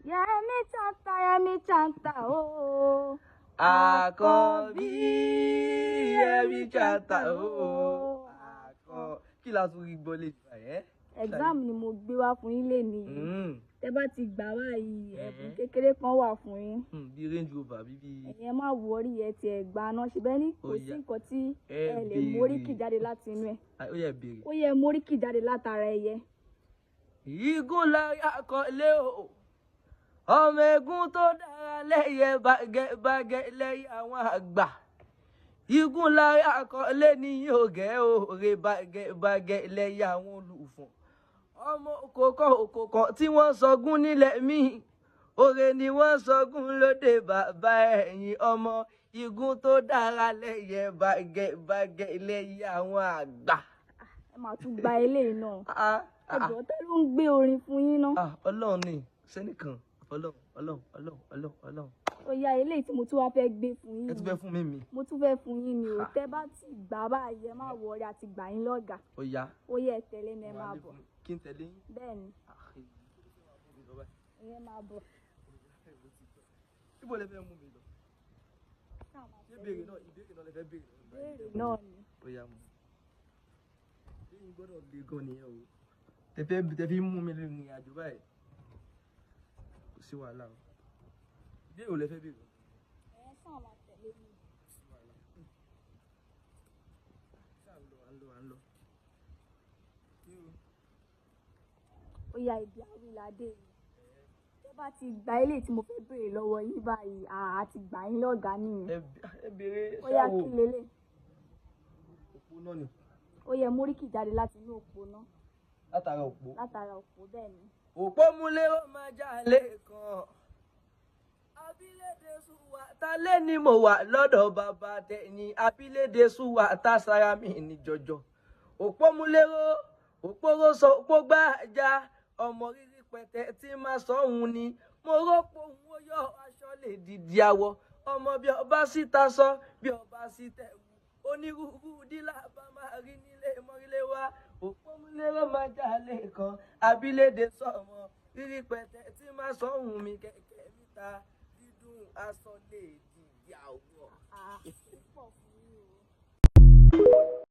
Yẹmí chanta, Yẹmí chanta ooo. Àkànbí, Yẹmí chanta o. Àkàn kí la tún rí gbọ́ lè gbà ẹ́? Exam ni mo gbé wá fún yín lénìí yìí. Tẹ́ bá ti gbà báyìí, ẹ̀bùn kékeré kan wà fún yín. Bí Range Rover bíbí. Ẹ̀yin ẹ má worry, ẹ tiẹ̀ gbà náà ṣe bẹ́ẹ̀ ni kò Ó sí yá. nǹkan tí Ẹ ẹ lè móríkì béèrè. jáde láti inú ẹ̀. Ó yẹ béèrè. Ó yẹ móríkì jáde látara ẹyẹ. Igun lára àkọlé o, ọmọ egun tó dára lẹ́yẹ bàgẹ́ bàgẹ́ lẹ́yìn àwọn àgbà. Igun lára àkọlé ní ògẹ́ òre bàgẹ́ bàgẹ́ lẹ́yìn àwọn olùfọ̀n. Ọmọ òkòkò òkòkò tí wọ́n sọgún nílẹ̀ míì, òre ni wọ́n sọgún lóde bàbá ẹ̀yìn. Ọmọ igun tó dára lẹ́yẹ bàgẹ́ bàgẹ́ lẹ́yìn àwọn àgbà. Ẹ máa tún gba eléyìí náà. Ah, Ẹ ah, jọ̀ọ́, tẹ́ ló ń gbé orin fún yín náà? Ah, Ọlọ́run ni sẹ́nìkan, Ọlọ́run, Ọlọ́run, Ọlọ́run, Ọlọ́run, Ọlọ́run. Ó yá, eléyìí tí mo tún wá fẹ́ gbé fún yín Ẹ tún ni. fẹ́ fún mi mi? Mo tún fẹ́ fún yín ni o. Ha. Tẹ́ bá ti gbà báyìí, ẹ má worry, àti gbà yín lọ́gàá. Ó yá. Ó yẹ, ẹ tẹ̀lé mi, ẹ máa bọ̀. Kí n tẹ̀lé yín? Bẹ́ẹ̀ ni. Ah, èyí ló fẹ́ wá fún mi lọ báyìí. Ìyẹn máa bọ̀. Ibo lẹ fẹ́ mú mi lọ? Ṣáà máa Ṣé tẹ̀lé béèrè mi. náà, ìbéèrè náà lẹ fẹ́ béèrè? Béèrè náà ni. Ó yá, mo. Béèrè gbọ́dọ̀ le gan nìyẹn o. Tẹ fi mú mi rìnrìn àjò báyìí. Kò sí wàhálà o. Ìbéèrè wo lẹ fẹ́ béèrè? Ẹ ṣáà máa tẹ̀lé mi. Kò sí wàhálà. Ṣáà ń lọ, à ń lọ, à ń lọ. Ó yá, ibi àwíládé yìí. Tẹ́ bá ti gba eléyìí tí mo fẹ́ béèrè lọ́wọ́ yín báyìí, àá ti gbà yín lọ́gàá nìyẹn. Ẹ béèrè. Ó yá, Ṣáà wò. kí lélẹ̀? Òpó náà ni. Ó yẹ, móríkì jáde láti inú òpó náà. Látara òpó. Látara òpó, bẹ́ẹ̀ ni. Òpó múlé ó máa já lé kan. Abilédè sùwà ta lé ní mo wà lọ́dọ̀ bàbá tẹ̀yìn. Abilédè sùwà tá sára mi ní jọjọ. Òpó múléró, òpóró sọ òpó gbáàjà. Ọmọ rírí pẹ̀tẹ́ tí máa sọ òun ni. Mo rọ́pò òun ó yọ aṣọ lè dìdí àwọ̀. Ọmọ bí ọba síta sọ, bí ọba sí tẹ̀wù. Onírúurú dílà bá máa rí nílé mọ́rílé wá. Òpó múléró máa já lé kan. Abilédè sọmọ rírí pẹ̀tẹ́ tí máa sọ òun mi kẹ̀kẹ́ níta. Dídùn aṣọ lè dìdí àwọ̀. Àá, ó pọ̀ fún yín o.